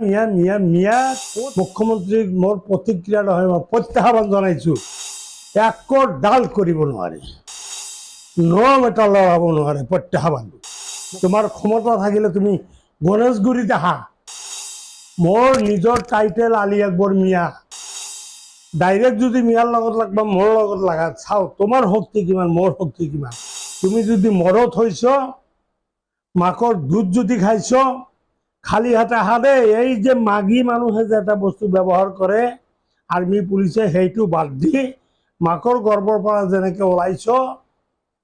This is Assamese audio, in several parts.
মিয়া মিয়া মিয়া, মুখ্যমন্ত্ৰীক মোৰ প্ৰতিক্ৰিয়া নহয়, মই প্ৰত্যাহ্বান জনাইছোঁ। একো ডাল কৰিব নোৱাৰে, নম এটা লৰাব নোৱাৰে। প্ৰত্যাহ্বান, তোমাৰ ক্ষমতা থাকিলে তুমি গণেশগুৰিত আহা। মোৰ নিজৰ টাইটেল আলী আকবৰ মিয়া। ডাইৰেক্ট যদি মিয়াৰ লগত লাগবা, মোৰ লগত লাগা, চাওঁ তোমাৰ শক্তি কিমান, মোৰ শক্তি কিমান। তুমি যদি মৰত হৈছ, মাকৰ দুধ যদি খাইছ, খালী হাতে আহা দেই। এই যে মাগি মানুহে যে এটা বস্তু ব্যৱহাৰ কৰে আৰ্মি পুলিচে, সেইটো বাদ দি মাকৰ গৰ্ভৰ পৰা যেনেকে ওলাইছ,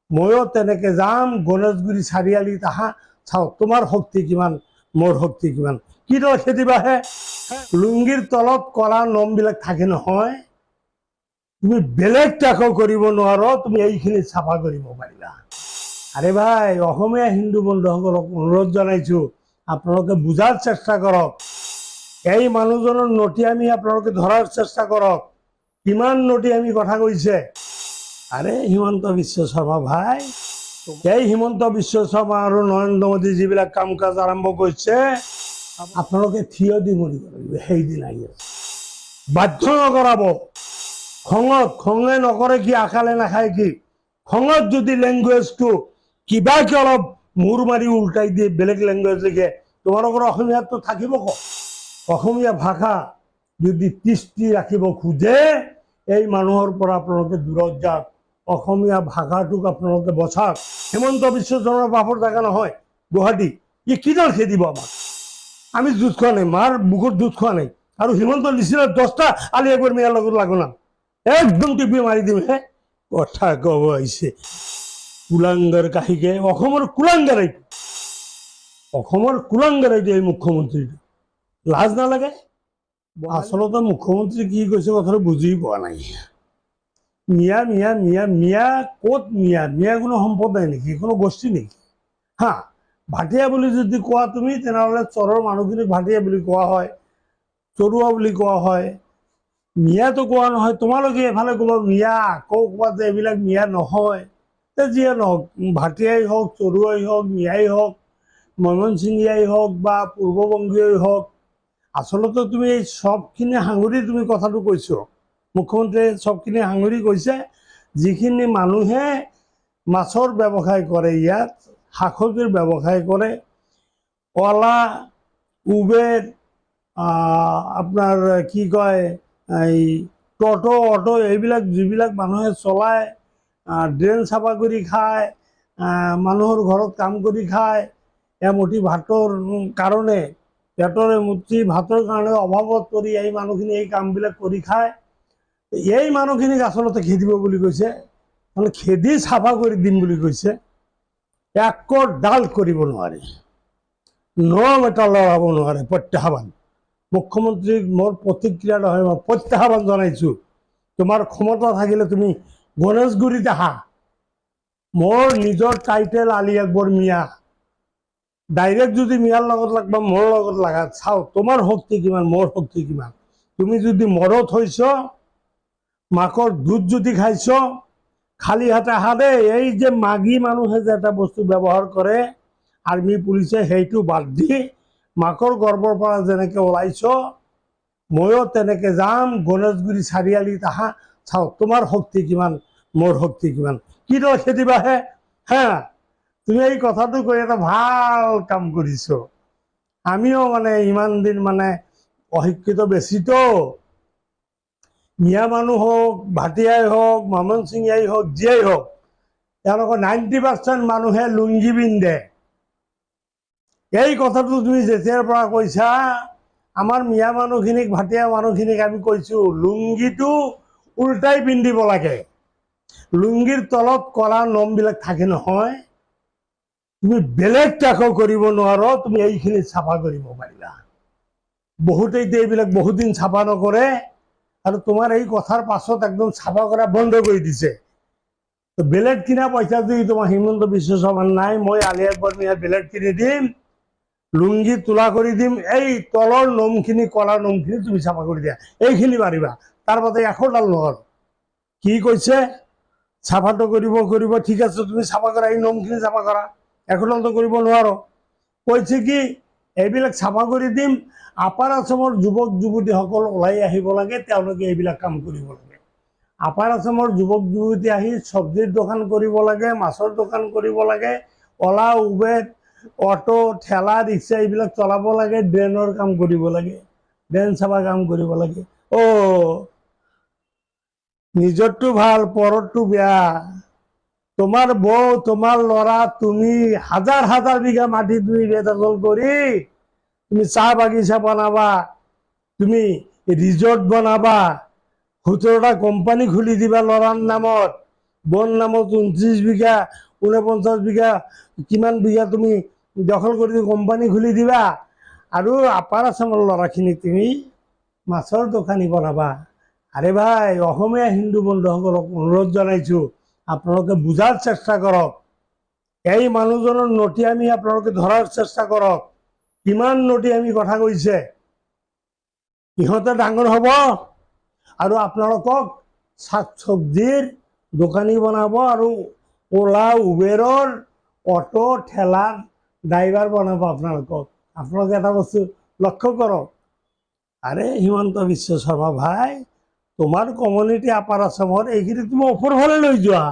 ময়ো তেনেকে যাম। গণেশগুৰি চাৰিআলিত আহা, চাওঁ তোমাৰ শক্তি কিমান, মোৰ শক্তি কিমান। কিদৰে খেদিবা হে? লুংগীৰ তলত কলা নোমবিলাক থাকে নহয়, তুমি বেলেগ তাকো কৰিব নোৱাৰ, তুমি এইখিনি চাফা কৰিব পাৰিবা। আৰে ভাই, অসমীয়া হিন্দু বন্ধুসকলক অনুৰোধ জনাইছো, আপোনালোকে বুজাৰ চেষ্টা কৰক। এই মানুহজনৰ নটিয়ামি আপোনালোকে ধৰাৰ চেষ্টা কৰক। কিমান নটিয়ামি কথা কৈছে। আৰে হিমন্ত বিশ্ব শৰ্মা ভাই, এই হিমন্ত বিশ্ব শৰ্মা আৰু নৰেন্দ্ৰ মোদী যিবিলাক কাম কাজ আৰম্ভ কৰিছে, আপোনালোকে থিয় দি মৰিব লাগিব। সেইদিন আহি আছে। বাধ্য নকৰাব খঙত। খঙে নকৰে কি, আকালে নাখায় কি? খঙত যদি লেংগুৱেজটো কিবাকে অলপ মূৰ মাৰি উল্টাই দিয়ে, বেলেগ লেংগুৱেজ লিখে, তোমালোকৰ অসমীয়াততো থাকিব ক? অসমীয়া ভাষা যদি তিষ্ঠি ৰাখিব খোজে, এই মানুহৰ পৰা আপোনালোকে দূৰত যাওক। অসমীয়া ভাষাটোক আপোনালোকে বচাওক। হিমন্ত বিশ্ব শৰ্মাৰ বাপৰ জেগা নহয় গুৱাহাটী। ই কিডাল খেদিব আমাক? আমি দুধ খোৱা নাই, মাৰ বুকুত দুধ খোৱা নাই। আৰু হিমন্ত নিচিনা 10টা আলি একবাৰ মিয়াৰ লগত লাগো না, একদম টিপি মাৰি দিম হে। কথা ক'ব আহিছে কুলাংগাৰ কাহিকে। অসমৰ কুলাংগাৰ এইটো, অসমৰ কুলাংগাৰ এইটো, এই মুখ্যমন্ত্ৰীটো। লাজ নালাগে? আচলতে মুখ্যমন্ত্ৰী কি কৈছে কথাটো বুজি পোৱা নাই। মিয়া মিয়া মিয়া মিয়া, ক'ত মিয়া? মিয়া কোনো সম্প্ৰদায় নেকি? কোনো গোষ্ঠী নেকি? হা, ভাটিয়া বুলি যদি কোৱা তুমি, তেনেহ'লে চৰৰ মানুহখিনিক ভাটিয়া বুলি কোৱা হয়, চৰুৱা বুলি কোৱা হয়। মিয়াটো কোৱা নহয়। তোমালোকে এফালে ক'ব মিয়া, আকৌ ক'বা যে এইবিলাক মিয়া নহয়। তে যিয়ে নহওক, ভাটিয়াই হওক, চৰুৱাই হওক, মিয়াই হওক, ময়মনসিঙীয়াই হওক বা পূৰ্ববংগীয়ই হওক, আচলতে তুমি এই চবখিনি সাঙুৰি তুমি কথাটো কৈছ। মুখ্যমন্ত্ৰীয়ে চবখিনি সাঙুৰি কৈছে, যিখিনি মানুহে মাছৰ ব্যৱসায় কৰে, ইয়াত শাক চব্জিৰ ব্যৱসায় কৰে, অলা, উবেৰ, আপোনাৰ কি কয়, এই টটো, অটো, এইবিলাক যিবিলাক মানুহে চলায়, ড্ৰেইন চাফা কৰি খায়, মানুহৰ ঘৰত কাম কৰি খায়, এমুঠি ভাতৰ কাৰণে, পেটৰ এমুঠি ভাতৰ কাৰণে অভাৱত পৰি এই মানুহখিনি এই কামবিলাক কৰি খায়। এই মানুহখিনিক আচলতে খেদিব বুলি কৈছে, মানে খেদি চাফা কৰি দিম বুলি কৈছে। একো ডাল কৰিব নোৱাৰে, নম এটা লৰাব নোৱাৰে। প্ৰত্যাহ্বান, মুখ্যমন্ত্ৰীক মোৰ প্ৰতিক্ৰিয়া নহয়, মই প্ৰত্যাহ্বান জনাইছোঁ। তোমাৰ ক্ষমতা থাকিলে তুমি গণেশগুৰিত আহা। মোৰ নিজৰ টাইটেল আলী আকবৰ মিয়া। ডাইৰেক্ট যদি মিয়াৰ লগত লাগবা, মোৰ লগত লাগা, চাওঁ তোমাৰ শক্তি কিমান, মোৰ শক্তি কিমান। তুমি যদি মৰত হৈছ, মাকৰ দুধ যদি খাইছ, খালী হাতে আহা দেই। এই যে মাগি মানুহে যে এটা বস্তু ব্যৱহাৰ কৰে আৰ্মি পুলিচে, সেইটো বাদ দি মাকৰ গৰ্ভৰ পৰা যেনেকে ওলাইছ, ময়ো তেনেকে যাম। গণেশগুৰি চাৰিআলিত আহা, চাওঁ তোমাৰ শক্তি কিমান, মোৰ শক্তি কিমান। কিদৰে খেদিবা হে? হা, তুমি এই কথাটো কৈ এটা ভাল কাম কৰিছ। আমিও মানে ইমান দিন মানে অশিক্ষিত বেছিতো, মিয়া মানুহ হওক, ভাটিয়াই হওক, ময়মনসিঙীয়াই হওক, যিয়েই হওক, তেওঁলোকৰ 90% মানুহে লুংগি পিন্ধে। এই কথাটো তুমি যেতিয়াৰ পৰা কৈছা, আমাৰ মিয়া মানুহখিনিক, ভাটিয়া মানুহখিনিক আমি কৈছোঁ, লুংগিটো উল্টাই পিন্ধিব লাগে। লুংগীৰ তলত কলা নোমবিলাক থাকে নহয়, তুমি বেলেগ তাকো কৰিব নোৱাৰ, তুমি এইখিনি চাফা কৰিব পাৰিবা। বহুতেই এইবিলাক বহুত দিন চাফা নকৰে আৰু তোমাৰ এই কথাৰ পাছত একদম চাফা কৰা বন্ধ কৰি দিছে। বেলেগ কিনা পইচা যদি তোমাৰ হিমন্ত বিশ্ব শৰ্মাৰ নাই, মই আলি আকবৰ মিয়াৰ বেলেগ কিনি দিম, লুংগি তোলা কৰি দিম। এই তলৰ নোমখিনি, কলা নোমখিনি তুমি চাফা কৰি দিয়া, এইখিনি পাৰিবা। তাৰ বাদে এশডাল নোৱাৰো। কি কৈছে? চাফাটো কৰিব কৰিব, ঠিক আছে, তুমি চাফা কৰা, এই নোমখিনি চাফা কৰা, এশডালটো কৰিব নোৱাৰো। কৈছে কি, এইবিলাক চাফা কৰি দিম। আপাৰ আছামৰ যুৱক যুৱতীসকল ওলাই আহিব লাগে, তেওঁলোকে এইবিলাক কাম কৰিব লাগে। আপাৰ আছামৰ যুৱক যুৱতী আহি চব্জিৰ দোকান কৰিব লাগে, মাছৰ দোকান কৰিব লাগে, অলা উবেৰ অটো ঠেলা ৰিক্সা এইবিলাক চলাব লাগে, ড্ৰেইনৰ কাম কৰিব লাগে, ড্ৰেইন চাফা কাম কৰিব লাগে। অ' নিজৰটো ভাল, পৰৰটো বেয়া। তোমাৰ বৌ, তোমাৰ ল'ৰা, তুমি হাজাৰ হাজাৰ বিঘা মাটি তুমি বেদখল কৰি তুমি চাহ বাগিচা বনাবা, তুমি ৰিজৰ্ট বনাবা, 17টা কোম্পানী খুলি দিবা ল'ৰাৰ নামত, বৌৰ নামত 29 বিঘা, 49 বিঘা, কিমান বিঘা তুমি দখল কৰি কোম্পানী খুলি দিবা, আৰু আপাৰ আছামৰ ল'ৰাখিনিক তুমি মাছৰ দোকানী বনাবা। আৰে ভাই, অসমীয়া হিন্দু বন্ধুসকলক অনুৰোধ জনাইছোঁ, আপোনালোকে বুজাৰ চেষ্টা কৰক। এই মানুহজনৰ নটি আমি আপোনালোকে ধৰাৰ চেষ্টা কৰক। কিমান নটি আমি কথা কৈছে, ইহঁতে ডাঙৰ হ'ব আৰু আপোনালোকক শাক চব্জিৰ দোকানী বনাব আৰু অ'লা উবেৰৰ অটো ঠেলাৰ ড্ৰাইভাৰ বনাব আপোনালোকক। আপোনালোকে এটা বস্তু লক্ষ্য কৰক। আৰে হিমন্ত বিশ্ব শৰ্মা ভাই, তোমাৰ কমিউনিটি আপাৰ আছামৰ এইখিনি তুমি ওপৰ ফালে লৈ যোৱা।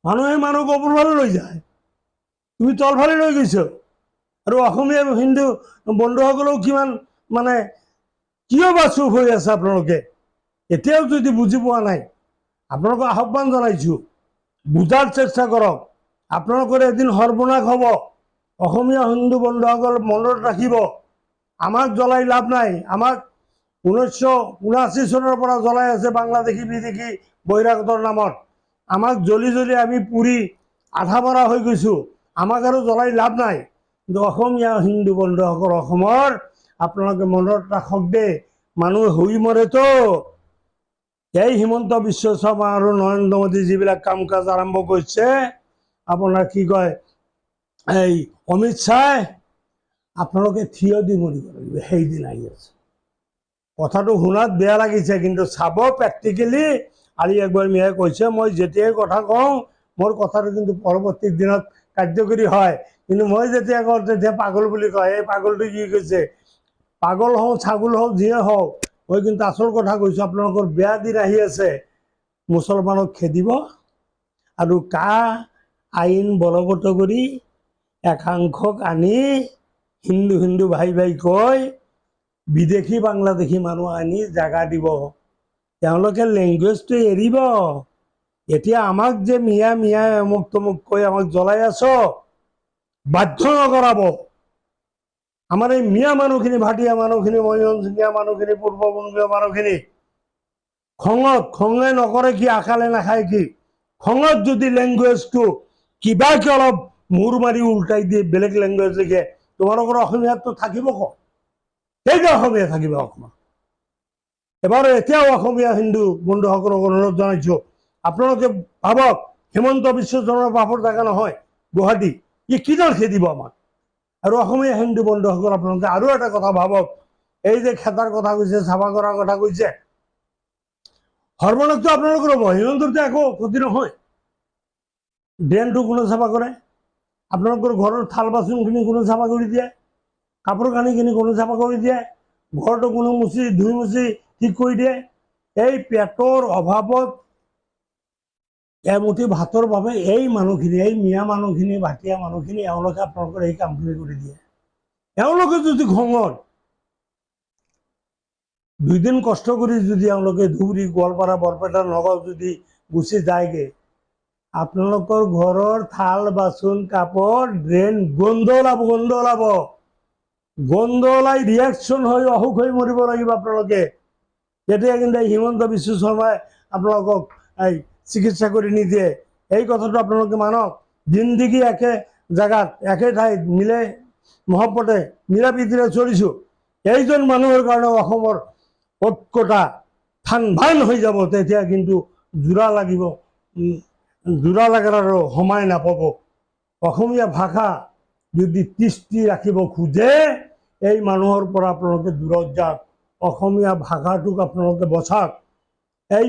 মানুহে মানুহক ওপৰ ফালে লৈ যায়, তুমি তলফালে লৈ গৈছ। আৰু অসমীয়া হিন্দু বন্ধুসকলেও কিমান মানে কিয় বা চুপ হৈ আছে আপোনালোকে এতিয়াও যদি বুজি পোৱা নাই, আপোনালোকক আহ্বান জনাইছোঁ, বুজাৰ চেষ্টা কৰক। আপোনালোকৰ এদিন সৰ্বনাশ হ'ব। অসমীয়া হিন্দু বন্ধুসকল মনত ৰাখিব, আমাক জ্বলাই লাভ নাই। আমাক 1979 চনৰ পৰা জ্বলাই আছে বাংলাদেশী বিদেশী বহিৰাগতৰ নামত। আমাক জ্বলি জ্বলি আমি পুৰি আধা মৰা হৈ গৈছোঁ, আমাক আৰু জ্বলাই লাভ নাই। কিন্তু অসমীয়া হিন্দু বন্ধুসকল অসমৰ, আপোনালোকে মনত ৰাখক দেই, মানুহ হৈ মৰেতো। এই হিমন্ত বিশ্ব শৰ্মা আৰু নৰেন্দ্ৰ মোদী যিবিলাক কাম কাজ আৰম্ভ কৰিছে, আপোনাৰ কি কয় এই অমিত শ্বাহে, আপোনালোকে থিয় দি মৰিব লাগিব, সেইদিন আহি আছে। কথাটো শুনাত বেয়া লাগিছে, কিন্তু চাব প্ৰেক্টিকেলি। আলি আকবৰ মিয়াই কৈছে, মই যেতিয়াই কথা কওঁ মোৰ কথাটো কিন্তু পৰৱৰ্তী দিনত কাৰ্যকৰী হয়, কিন্তু মই যেতিয়া কওঁ তেতিয়া পাগল বুলি কয়। এই পাগলটো কি কৈছে, পাগল হওঁ ছাগল হওঁ যিয়ে হওঁ, মই কিন্তু আচল কথা কৈছোঁ। আপোনালোকৰ বেয়া দিন আহি আছে। মুছলমানক খেদিব আৰু কা আইন বলবৎ কৰি একাংশক আনি হিন্দু হিন্দু ভাই ভাই কৈ বিদেশী বাংলাদেশী মানুহ আনি জাগা দিব। তেওঁলোকে লেংগুৱেজটো এৰিব। এতিয়া আমাক যে মিয়া মিয়া অমুক তমুক কৈ আমাক জ্বলাই আছ, বাধ্য নকৰাব। আমাৰ এই মিয়া মানুহখিনি, ভাটিয়া মানুহখিনি, ময়মনসিঙীয়া মানুহখিনি, পূৰ্ববংগীয় মানুহখিনি খঙত, খঙে নকৰে কি, আকালে নাখায় কি, খঙত যদি লেংগুৱেজটো কিবাকে অলপ মূৰ মাৰি উল্টাই দিয়ে, বেলেগ লেংগুৱেজ লিখে, তোমালোকৰ অসমীয়াটো থাকিব ক'ত? কেইটা অসমীয়া থাকিব অসমত? এবাৰ এতিয়াও অসমীয়া হিন্দু বন্ধুসকলক অনুৰোধ জনাইছোঁ, আপোনালোকে ভাবক, হিমন্ত বিশ্ব শৰ্মাৰ বাপৰ জেগা নহয় গুৱাহাটী, ই কিডাল খেদিব আমাক? আৰু অসমীয়া হিন্দু বন্ধুসকল আপোনালোকে আৰু এটা কথা ভাবক, এই যে খেদাৰ কথা কৈছে, চাফা কৰাৰ কথা কৈছে, সৰ্বনাশটো আপোনালোকৰ হ'ব, হিমন্তৰতো একো ক্ষতি নহয়। ড্ৰেইনটো কোনে চাফা কৰে? আপোনালোকৰ ঘৰৰ থাল বাচনখিনি কোনে চাফা কৰি দিয়ে? কাপোৰ কানিখিনি কোনে চাফা কৰি দিয়ে? ঘৰটো কোনে মুচি ধুই মুচি ঠিক কৰি দিয়ে? এই পেটৰ অভাৱত এমুঠি ভাতৰ বাবে এই মানুহখিনি, এই মিয়া মানুহখিনি, ভাটিয়া মানুহখিনি, এওঁলোকে আপোনালোকৰ এই কামখিনি কৰি দিয়ে। এওঁলোকে যদি খঙত দুদিন কষ্ট কৰি যদি এওঁলোকে ধুবুৰী, গোৱালপাৰা, বৰপেটা, নগাঁও যদি গুচি যায়গে, আপোনালোকৰ ঘৰৰ থাল বাচন কাপোৰ ড্ৰেইন গোন্ধ ওলাব, গোন্ধ ওলাব, গোন্ধ ওলাই ৰিয়েকশ্যন হৈ অসুখ হৈ মৰিব লাগিব আপোনালোকে। তেতিয়া কিন্তু হিমন্ত বিশ্ব শৰ্মাই আপোনালোকক এই চিকিৎসা কৰি নিদিয়ে। এই কথাটো আপোনালোকে মানক। জিন্দিগি একে জেগাত একে ঠাইত মিলে মহব্বতে মিলা প্ৰীতিৰে চলিছোঁ। এইজন মানুহৰ কাৰণে অসমৰ ঐক্যতা থান ভান হৈ যাব, তেতিয়া কিন্তু যোৰা লাগিব, যোৰা লগাৰ আৰু সময় নাপাব। অসমীয়া ভাষা যদি তিষ্ঠি ৰাখিব খোজে, এই মানুহৰ পৰা আপোনালোকে দূৰত যাওক। অসমীয়া ভাষাটোক আপোনালোকে বচাওক। এই